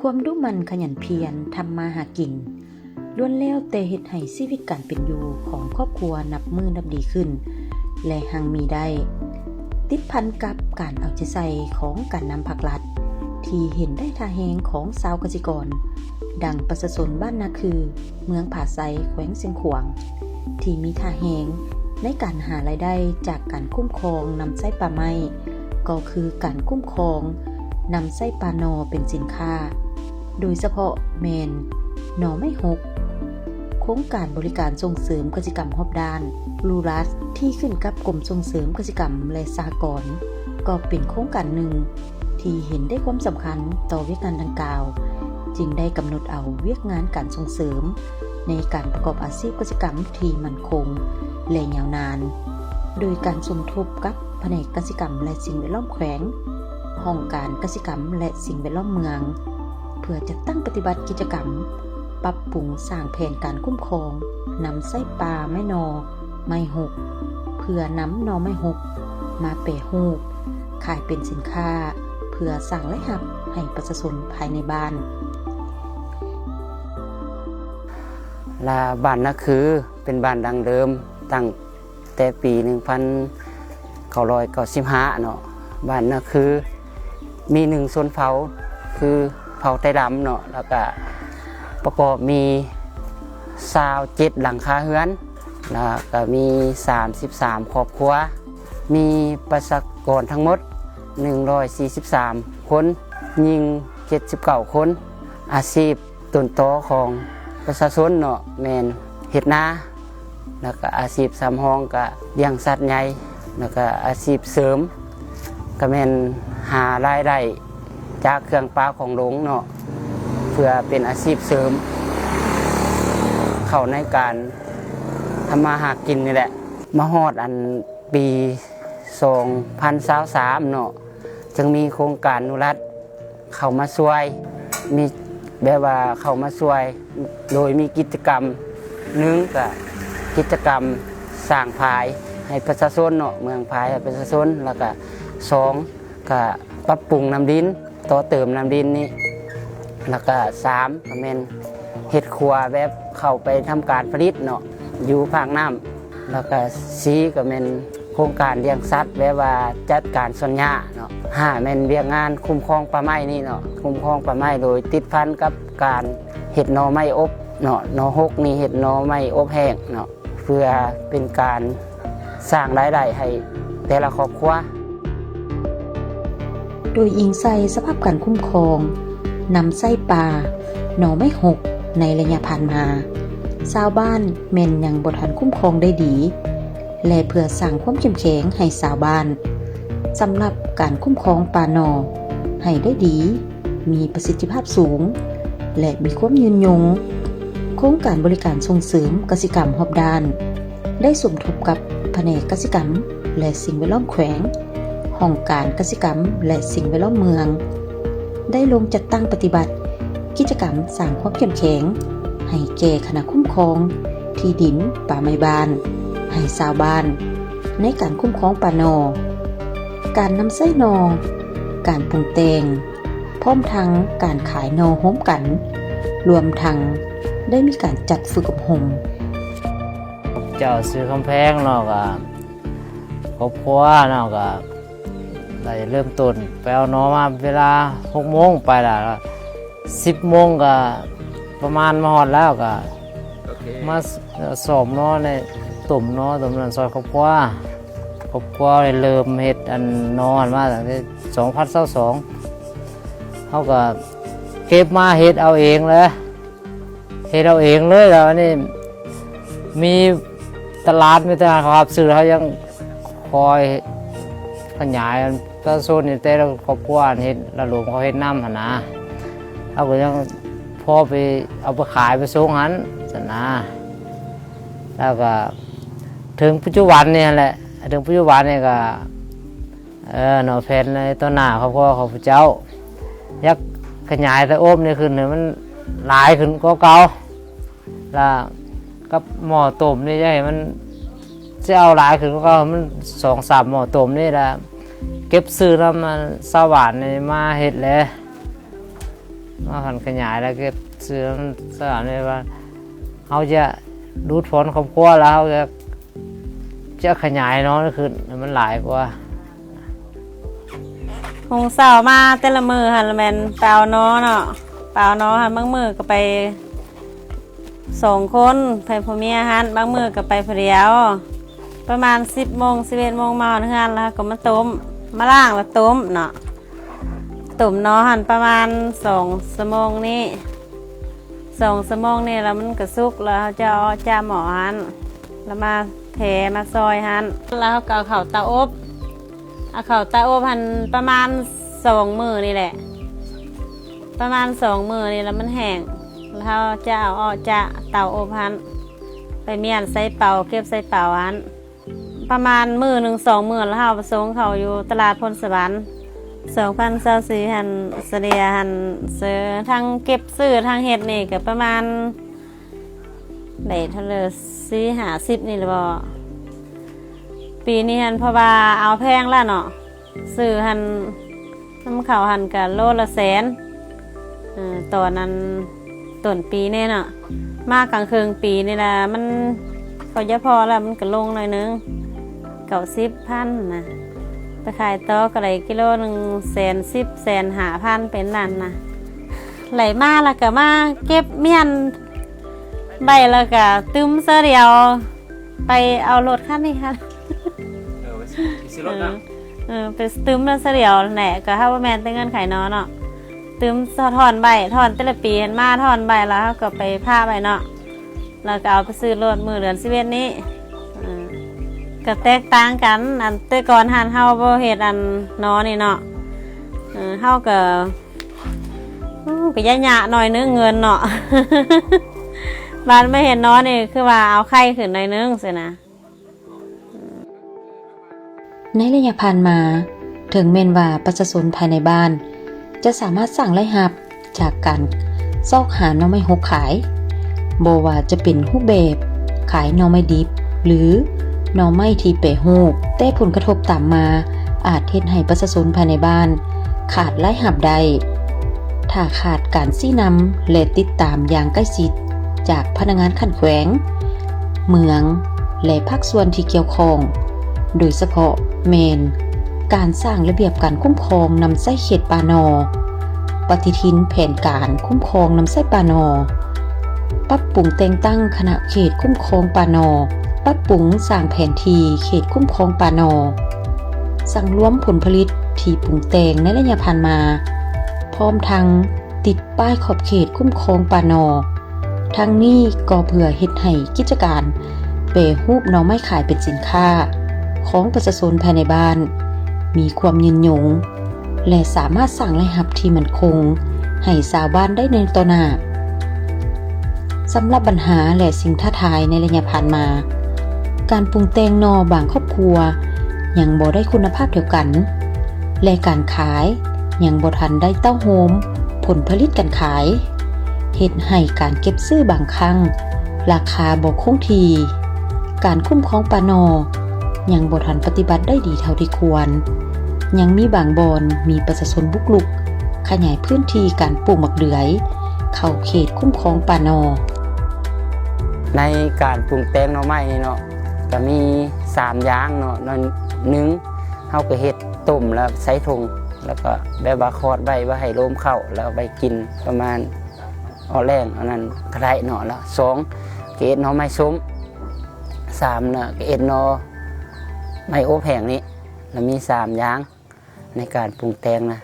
ຄວາມດຸໝັ່ນຂະຫຍັນພຽນທຳມາຫາກິນ ລ້ວນແລ້ວແຕ່ເຮັດໃຫ້ຊີວິດການເປັນຢູ່ຂອງຄອບຄົວນັບມື້ນັບດີຂຶ້ນ ແລະ ຮັ່ງມີໄດ້. ຕິດພັນກັບການເອົາໃຈໃສ່ຂອງການນຳພາກລັດ ທີ່ເຫັນໄດ້ທ່າແຮງຂອງຊາວກະສິກອນ ດັ່ງປະຊາຊົນບ້ານນາຄື ເມືອງຜາໄຊ ແຂວງຊຽງຂວາງ ທີ່ມີທ່າແຮງໃນການຫາລາຍໄດ້ຈາກການຄຸ້ມຄອງນຳໃຊ້ປ່າໄມ້ ກໍຄືການຄຸ້ມຄອງນຳໃຊ້ປ່າໜໍ່ເປັນສິນຄ້າ, ໂດຍສະເພາະແມ່ນໜໍ່ໄມ້ຫົກ. ໂຄງການບໍລິການສົ່ງເສີມກະສິກຳຮອບດ້ານ ລູລັດ ທີ່ຂຶ້ນກັບກົມສົ່ງເສີມກະສິກຳ ແລະ ສະຫະກອນ ກໍເປັນໂຄງການໜຶ່ງ ທີ່ເຫັນໄດ້ຄວາມສຳຄັນຕໍ່ວຽກງານດັ່ງກ່າວ, ຈຶ່ງໄດ້ກຳນົດເອົາວຽກງານການສົ່ງເສີມໃນການປະກອບອາຊີບກະສິກຳທີ່ໝັ້ນຄົງ ແລະ ຍາວນານ, ໂດຍການສົມທົບກັບພະແນກກະສິກຳ ແລະ ສິ່ງແວດລ້ອມແຂວງ, ຫ້ອງການກະສິກຳ ແລະ ສິ່ງແວດລ້ອມເມືອງ, ເພື່ອຈັດຕັ້ງປະຕິບັດກິດຈະກຳ ປັບປຸງສ້າງແຜນການຄຸ້ມຄອງນຳໃຊ້ປ່າໄມ້ໜໍ່ ໄມ້ຫົກ ເພື່ອນຳໜໍ່ໄມ້ຫົກມາແປຮູບ ຂາຍເປັນສິນຄ້າ ເພື່ອສ້າງລາຍຮັບໃຫ້ປະຊາຊົນພາຍໃນບ້ານ. ລະບ້ານນາຄືເປັນບ້ານດັ້ງເດີມ ຕັ້ງແຕ່ປີໜຶ່ງພັນເກົ້າຮ້ອຍເກົ້າສິບຫ້າເນາະ. ບ້ານນາຄືມີໜຶ່ງຊົນເຜົ່າ ຄືເຜົ່າໄຕດຳເນາະ, ລະກະປະກອບມີຊາວເຈັດຫຼັງຄາເຮືອນ ລະກະມີສາມສິບສາມຄອບຄົວ, ມີປະຊາກອນທັງໝົດໜຶ່ງຮ້ອຍສີ່ສິບສາມຄົນ, ຍິງເຈັດສິບເກົ້າຄົນ. ອາຊີບຕົ້ນຕໍຂອງປະຊາຊົນເນາະ ແມ່ນເຮັດນາ, ລະກະອາຊີບສຳຮອງກະລ້ຽງສັດໃຫຍ່, ລະກະອາຊີບເສີມກະແມ່ນຫາລາຍໄດ້ຈາກເຄື່ອງປ່າຂອງດົງເນາະ ເພື່ອເປັນອາຊີບເສີມເຂົ້າໃນການທຳມາຫາກິນນີ້ແຫຼະ. ມາຮອດອັນປີສອງພັນຊາວສາມເນາະ ຈຶ່ງມີໂຄງການນຸລັດເຂົ້າມາຊ່ວຍ, ມີແບບວ່າເຂົ້າມາຊ່ວຍໂດຍມີກິດຈະກຳ, ໜຶ່ງກະກິດຈະກຳສ້າງຝາຍໃຫ້ປະຊາຊົນເນາະ, ເມືອງຝາຍໃຫ້ປະຊາຊົນ, ລະກະສອງກະປັບປຸງນ້ຳດິນ, ຕໍ່ເຕີມນ້ຳດິນນີ້, ລະກະສາມກະແມ່ນເຮັດຂົວແບບເຂົ້າໄປທຳການຜະລິດເນາະ ຢູ່ພາກນ້ຳ. ລະກະສີ່ກະແມ່ນໂຄງການລ້ຽງສັດ ແບບວ່າຈັດການສວນຫຍ້າເນາະ. ຫ້າແມ່ນວຽກງານຄຸ້ມຄອງປ່າໄມ້ນີ້ເນາະ, ຄຸ້ມຄອງປ່າໄມ້ໂດຍຕິດພັນກັບການເຮັດໜໍ່ໄມ້ອົບເນາະ, ໜໍ່ຫົກນີ້ເຮັດໜໍ່ໄມ້ອົບແຫ້ງເນາະ ເພື່ອເປັນການສ້າງລາຍໄດ້ໃຫ້ແຕ່ລະຄອບຄົວ. ໂດຍອີງໃສ່ສະພາບການຄຸ້ມຄອງນຳໃຊ້ປ່າໜໍ່ໄມ້ຫົກໃນໄລຍະຜ່ານມາ, ຊາວບ້ານແມ່ນຍັງບໍ່ທັນຄຸ້ມຄອງໄດ້ດີ ແລະ ເພື່ອສ້າງຄວາມເຂັ້ມແຂງໃຫ້ຊາວບ້ານ ສຳລັບການຄຸ້ມຄອງປ່າໜໍ່ໃຫ້ໄດ້ດີ, ມີປະສິດທິພາບສູງ ແລະ ມີຄວາມຍືນຍົງ, ໂຄງການບໍລິການສົ່ງເສີມກະສິກຳຮອບດ້ານ ໄດ້ສົມທົບກັບພະແນກກະສິກຳ ແລະ ສິ່ງແວດລ້ອມແຂວງ, ຫ້ອງການກະສິກຳ ແລະ ສິ່ງແວດລ້ອມເມືອງ ໄດ້ລົງຈັດຕັ້ງປະຕິບັດກິດຈະກຳສ້າງຄວາມເຂັ້ມແຂງໃຫ້ແກ່ຄະນະຄຸ້ມຄອງທີ່ດິນປ່າໄມ້ບ້ານ ໃຫ້ຊາວບ້ານ ໃນການຄຸ້ມຄອງປ່າໜໍ່, ການນຳໃຊ້ໜໍ່, ການປຸງແຕ່ງ, ພ້ອມທັງການຂາຍໜໍ່ໂຮມກັນ, ລວມທັງໄດ້ມີການຈັດຝຶກອົບຮົມ. ເຈົ້າຊື່ຄຳແພງເນາະ, ກະຄອບຄົວເນາະ, ກະໄດ້ເລີ່ມຕົ້ນໄປເອົາໜໍ່ມາເວລາຫົກໂມງໄປລະ ສິບໂມງກະປະມານມາຮອດແລ້ວ, ກະມາ ເອີ່ ສ້ອມໜໍ່ໃນ ຕົ້ມໜໍ່ ຕົ້ມນັ້ນຊ່ອຍຄອບຄົວ. ຄອບຄົວໄດ້ເລີ່ມເຮັດອັນໜໍ່ຫັ້ນມາຕັ້ງແຕ່ສອງພັນຊາວສອງ ເຮົາກະເກັບມາເຮັດເອົາເອງເລີຍ ເຮັດເອົາເອງເລີຍ. ແລ້ວອັນນີ້ມີຕະຫຼາດ ມີແຕ່ເຂົາຮັບຊື້ ເຮົາຍັງ ຄອຍຂະຫຍາຍປະຊາຊົນນີ້ ແຕ່ລະຄອບຄົວເຮັດ ລະລົມເຂົາເຮັດນຳຫັ້ນນະ, ເຮົາກໍຍັງພໍໄປເອົາໄປຂາຍໄປສົ່ງຫັ້ນຊັ້ນນະ. ແລ້ວກໍເຖິງປັດຈຸບັນນີ້ຫັ້ນແຫຼະ, ເຖິງປັດຈຸບັນນີ້ກໍ ເອີ ເນາະ ແຜນໃນຕໍ່ໜ້າຄອບຄົວຂອງພວກເຈົ້າ ຢາກຂະຫຍາຍເຕົາອົບນີ້ຂຶ້ນໃຫ້ມັນຫຼາຍຂຶ້ນກວ່າເກົ່າ. ລະກັບໝໍ້ຕົ້ມນີ້ ຢາກໃຫ້ມັນ ຊິເອົາຫຼາຍຂຶ້ນກວ່າເກົ່າ ມັນສອງສາມໝໍ້ຕົ້ມນີ້ລະ ເກັບຊື້ນຳຊາວບ້ານນີ້ມາເຮັດແຫຼະ. ມາພັນຂະຫຍາຍແລ້ວເກັບຊື້ນຳສະຫວານແບບວ່າ ເຮົາຈະດູດຜ່ອນຄອບຄົວ ແລ້ວເຮົາຈະ ຈະຂະຫຍາຍໜໍ່ຂຶ້ນໃຫ້ມັນຫຼາຍກວ່າ. ຮຸ່ງເຊົ້າມາແຕ່ລະມື້ຫັ້ນລະແມ່ນໄປເອົາໜໍ່ເນາະ, ໄປເອົາໜໍ່ຫັ້ນ ບາງມື້ກໍໄປສອງຄົນ ໄປຜົວເມຍຫັ້ນ, ບາງມື້ກໍໄປຜູ້ດຽວ. ປະມານສິບໂມງ ສິບເອັດໂມງ ມາຮອດເຮືອນ ແລ້ວເຮົາກໍມາຕົ້ມ ມາລ້າງ ແລ້ວຕົ້ມເນາະ. ຕົ້ມໜໍ່ຫັ້ນປະມານສອງຊົ່ວໂມງນີ້ ສອງຊົ່ວໂມງນີ້ ແລ້ວມັນກະສຸກ ແລ້ວເຮົາຈະເອົາຈາກໝໍ້ຫັ້ນ ແລ້ວມາແຜ່ມາຊອຍຫັ້ນ ແລ້ວເຮົາກະເອົາເຂົ້າເຕົາອົບ ເອົາເຂົ້າເຕົາອົບຫັ້ນປະມານສອງມື້ນີ້ແຫຼະ ປະມານສອງມື້ນີ້ ແລ້ວມັນແຫ້ງ ແລ້ວເຮົາຈະເອົາອອກຈາກເຕົາອົບຫັ້ນ ໄປມ້ຽນໃສ່ເປົາ ເກັບໃສ່ເປົາຫັ້ນ. ປະມານມື້ໜຶ່ງສອງມື້ ແລ້ວເຮົາໄປສົ່ງເຂົາຢູ່ຕະຫຼາດໂພນສະຫວັນ ສອງພັນຊາວສີ່ຫັ້ນ ສະເລ່ຍຫັ້ນ ເສີທັງເກັບຊື້ທັງເຮັດນີ້ກໍປະມານໄດ້ເທົ່າໃດ ສີ່ຫ້າສິບນີ້ແຫຼະບໍ. ປີນີ້ຫັ້ນ ເພາະວ່າເອົາແພງແລ້ວເນາະ ຊື້ຫັ້ນ ນຳເຂົາຫັ້ນກະໂລລະແສນ ເອີ ຕອນນັ້ນຕົ້ນປີນີ້ເນາະ ມາກາງເຄິ່ງປີນີ້ລະ ມັນກໍຈະພໍລະ ມັນກະລົງໜ້ອຍໜຶ່ງ ເກົ້າສິບພັນນະ ໄປຂາຍຕໍ່ກໍໄດ້ກິໂລໜຶ່ງແສນສິບ ແສນຫ້າພັນ ເປັນນັ້ນນະ. ໄຫຼມາລະກະມາເກັບມ້ຽນໃບ ລະກະຕຶມເທື່ອດຽວ ໄປເອົາລົດຄັນນີ້ຫັ້ນ ເອີ ໄປຊື້ລົດເນາະ ເອີ ໄປຕຶມລະສະດຽວແຫຼະ ກໍເຮົາບໍ່ແມ່ນແຕ່ເງິນຂາຍໜໍ່ເນາະ ຕຶມຖອນໃບ ຖອນແຕ່ລະປີຫັ້ນມາ ຖອນໃບ ແລ້ວເຮົາກໍໄປພາໄວ້ເນາະ ແລ້ວກໍເອົາໄປຊື້ລົດມື້ເດືອນສິບເອັດນີ້ ເອີ ກໍແຕກຕ່າງກັນ ອັນແຕ່ກ່ອນຫັ້ນເຮົາບໍ່ເຮັດອັນໜໍ່ນີ້ເນາະ ເອີ ເຮົາກໍ ໂອ້ ກໍຍາກໆໜ້ອຍໜຶ່ງເງິນເນາະ ບາດມາເຮັດໜໍ່ນີ້ຄືວ່າເອົາໄຂ່ຂຶ້ນໜ້ອຍໜຶ່ງຊີ້ນະ. ໃນໄລຍະຜ່ານມາ, ເຖິງແມ່ນວ່າປະຊາຊົນພາຍໃນບ້ານຈະສາມາດສ້າງລາຍຮັບຈາກການຊອກຫາໜໍ່ໄມ້ຫົກຂາຍ, ບໍ່ວ່າຈະເປັນຮູບແບບຂາຍໜໍ່ໄມ້ດິບ ຫຼື ໜໍ່ໄມ້ທີ່ແປຮູບ, ແຕ່ຜົນກະທົບຕາມມາອາດເຮັດໃຫ້ປະຊາຊົນພາຍໃນບ້ານຂາດລາຍຮັບໄດ້. ຖ້າຂາດການຊີ້ນຳ ແລະ ຕິດຕາມຢ່າງໃກ້ຊິດຈາກພະນັກງານຂັ້ນແຂວງ, ເມືອງ ແລະ ພາກສ່ວນທີ່ກ່ຽວຂ້ອງ, ໂດຍສະເພາະແມ່ນການສ້າງລະບຽບການຄຸ້ມຄອງນຳໃຊ້ເຂດປ່າໜໍ່, ປະຕິທິນແຜນການຄຸ້ມຄອງນຳໃຊ້ປ່າໜໍ່, ປັບປຸງແຕ່ງຕັ້ງຄະນະເຂດຄຸ້ມຄອງປ່າໜໍ່, ປັບປຸງສ້າງແຜນທີ່ເຂດຄຸ້ມຄອງປ່າໜໍ່, ສັງລວມຜົນຜະລິດທີ່ປຸງແຕ່ງໃນໄລຍະຜ່ານມາ, ພ້ອມທັງຕິດປ້າຍຂອບເຂດຄຸ້ມຄອງປ່າໜໍ່. ທັງນີ້ກໍເພື່ອເຮັດໃຫ້ກິດຈະການແປຮູບໜໍ່ໄມ້ຂາຍເປັນສິນຄ້າຂອງປະຊາຊົນພາຍໃນບ້ານມີຄວາມຍືນຍົງ ແລະ ສາມາດສ້າງລາຍຮັບທີ່ໝັ້ນຄົງໃຫ້ຊາວບ້ານໄດ້ໃນຕໍ່ໜ້າ. ສຳລັບບັນຫາ ແລະ ສິ່ງທ້າທາຍໃນໄລຍະຜ່ານມາ, ການປຸງແຕ່ງໜໍ່ບາງຄອບຄົວຍັງບໍ່ໄດ້ຄຸນນະພາບດຽວກັນ ແລະ ການຂາຍຍັງບໍ່ທັນໄດ້ເຕົ້າໂຮມຜົນຜະລິດການຂາຍ, ເຮັດໃຫ້ການເກັບຊື້ບາງຄັ້ງລາຄາບໍ່ຄົງທີ່, ການຄຸ້ມຄອງປ່າໜໍ່ຍັງບໍ່ທັນປະຕິບັດໄດ້ດີເທົ່າທີ່ຄວນ, ຍັງມີບາງບ່ອນມີປະຊາຊົນບຸກລຸກຂະຫຍາຍພື້ນທີ່ການປູກໝາກເດືອຍເຂົ້າເຂດຄຸ້ມຄອງປ່າໜໍ່. ໃນການປຸງແຕ່ງໜໍ່ໄມ້ນີ້ເນາະ ກະມີສາມຢ່າງເນາະ, ໜຶ່ງ ເຮົາກະເຮັດຕົ້ມແລ້ວໃສ່ຖົງ ແລ້ວກະແບບວ່າຂອດໄວ້ ບໍ່ໃຫ້ລົມເຂົ້າ ແລ້ວໄວ້ກິນປະມານເອາະແລ້ງ ອັນນັ້ນກະໄດ້ເນາະ. ແລ້ວສອງ ກະເຮັດໜໍ່ໄມ້ສົ້ມ, ສາມນະ ກະເຮັດໜໍ່ໄມ້ອົບແຫ້ງນີ້. ລະມີສາມຢ່າງໃນການປຸງແຕ່ງນະ.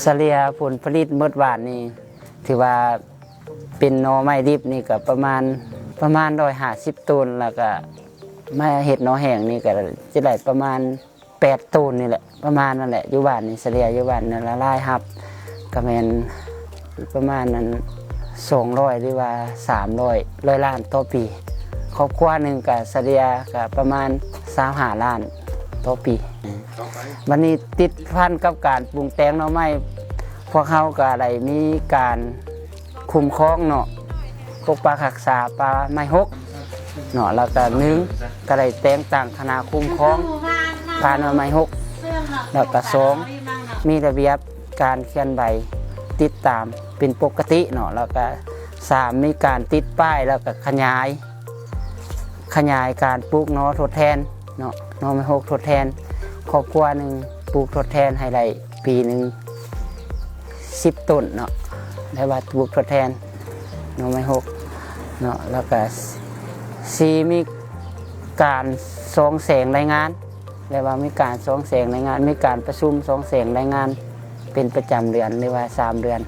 ສະເລ່ຍຜົນຜະລິດໝົດຫວ່ານນີ້ ຖືວ່າເປັນໜໍ່ໄມ້ດິບນີ້ກະປະມານ ປະມານຮ້ອຍຫ້າສິບໂຕນ, ລະກະມາເຮັດໜໍ່ແຫ້ງນີ້ກະຈະໄດ້ປະມານແປດໂຕນນີ້ແຫຼະ ປະມານນັ້ນແຫຼະ. ຢູ່ບ້ານນີ້ສະເລ່ຍຢູ່ບ້ານນັ້ນລະລາຍຮັບກະແມ່ນປະມານນັ້ນສອງຮ້ອຍ ຫຼືວ່າສາມຮ້ອຍ ຮ້ອຍລ້ານຕໍ່ປີ. ຄອບຄົວໜຶ່ງກະສະເລ່ຍກະປະມານຊາວຫ້າລ້ານຕໍ່ປີ. ບັດນີ້ຕິດພັນກັບການປຸງແຕ່ງໜໍ່ໄມ້ ພວກເຮົາກະໄດ້ມີການຄຸ້ມຄອງເນາະ ປົກປັກຮັກສາປ່າໄມ້ຫົກເນາະ, ແລ້ວກະໜຶ່ງ ກະໄດ້ແຕ່ງຕັ້ງຄະນະຄຸ້ມຄອງປ່າໜໍ່ໄມ້ຫົກ, ແລ້ວກະສອງ ມີລະບຽບການເຄື່ອນໄຫວ ຕິດຕາມເປັນປົກກະຕິເນາະ ແລ້ວກະ ສາມ ມີການຕິດປ້າຍ ແລ້ວກະຂະຫຍາຍ ຂະຫຍາຍການປູກໜໍ່ທົດແທນເນາະ ໜໍ່ໄມ້ຫົກທົດແທນ ຄອບຄົວໜຶ່ງປູກທົດແທນໃຫ້ໄດ້ປີໜຶ່ງສິບຕົ້ນເນາະ ໄດ້ວ່າປູກທົດແທນໜໍ່ໄມ້ຫົກເນາະ ແລ້ວກະ ສີ່ ມີການສ່ອງແສງລາຍງານ ແລະວ່າມີການສ່ອງແສງລາຍງານ ມີການປະຊຸມສ່ອງແສງລາຍງານເປັນປະຈຳເດືອນ ຫຼືວ່າສາມເດືອນ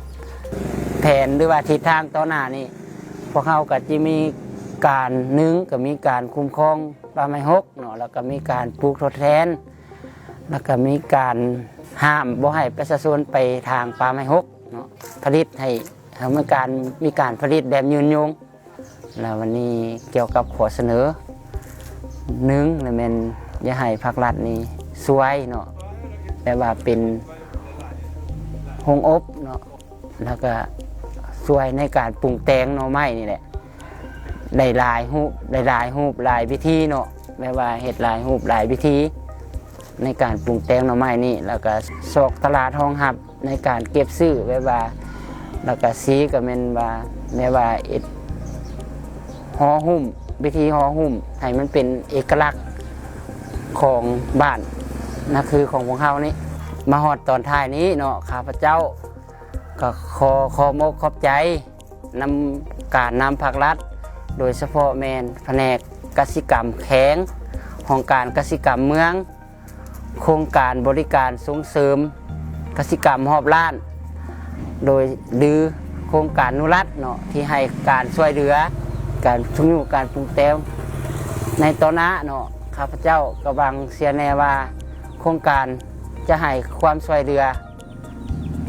ແຜນ ຫຼືວ່າທິດທາງຕໍ່ໜ້ານີ້ ພວກເຮົາກໍຈະມີການ ໜຶ່ງ ກໍມີການຄຸ້ມຄອງປ່າໄມ້ຫົກເນາະ ແລ້ວກໍມີການປູກທົດແທນ ແລ້ວກໍມີການຫ້າມບໍ່ໃຫ້ປະຊາຊົນໄປຖາງປ່າໄມ້ຫົກເນາະ ຜະລິດໃຫ້ ໃຫ້ມີການ ມີການຜະລິດແບບຍືນຍົງ. ແລ້ວວັນນີ້ກ່ຽວກັບຂໍ້ສະເໜີ ໜຶ່ງ ລະແມ່ນຢາກໃຫ້ພາກລັດນີ້ຊ່ວຍເນາະ ແບບວ່າເປັນໂຮງອົບເນາະ ແລ້ວກະຊ່ວຍໃນການປຸງແຕ່ງໜໍ່ໄມ້ນີ້ແຫຼະ ໄດ້ຫຼາຍຮູບ ໄດ້ຫຼາຍຮູບຫຼາຍວິທີເນາະ ແບບວ່າເຮັດຫຼາຍຮູບຫຼາຍວິທີ ໃນການປຸງແຕ່ງໜໍ່ໄມ້ນີ້ ແລ້ວກະຊອກຕະຫຼາດຮອງຮັບໃນການເກັບຊື້ ແບບວ່າ ແລ້ວກະ ສີ່ ກໍແມ່ນວ່າ ແບບວ່າເຮັດຫໍຫຸ້ມ ວິທີຫໍຫຸ້ມໃຫ້ມັນເປັນເອກະລັກຂອງບ້ານນາຄືຂອງພວກເຮົານີ້. ມາຮອດຕອນທ້າຍນີ້ເນາະ ຂ້າພະເຈົ້າກໍຂໍຂອບອົກຂອບໃຈນຳການນຳພາກລັດ ໂດຍສະເພາະແມ່ນພະແນກກະສິກຳແຂວງ, ຫ້ອງການກະສິກຳເມືອງ, ໂຄງການບໍລິການສົ່ງເສີມກະສິກຳຮອບລ້ານ ໂດຍ ຫຼື ໂຄງການນຸລັດເນາະ ທີ່ໃຫ້ການຊ່ວຍເຫຼືອ ການຊຸກຍູ້ການປຸງແຕ່ງໃນຕໍ່ໜ້າເນາະ. ຂ້າພະເຈົ້າກໍຫວັງເຊື່ອແນ່ວ່າ ໂຄງການຈະໃຫ້ຄວາມຊ່ວຍເຫຼືອ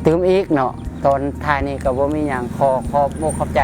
ຕື່ມອີກເນາະ. ຕອນທ້າຍນີ້ກໍບໍ່ມີຫຍັງ, ຂໍຂອບອົກຂອບໃຈ.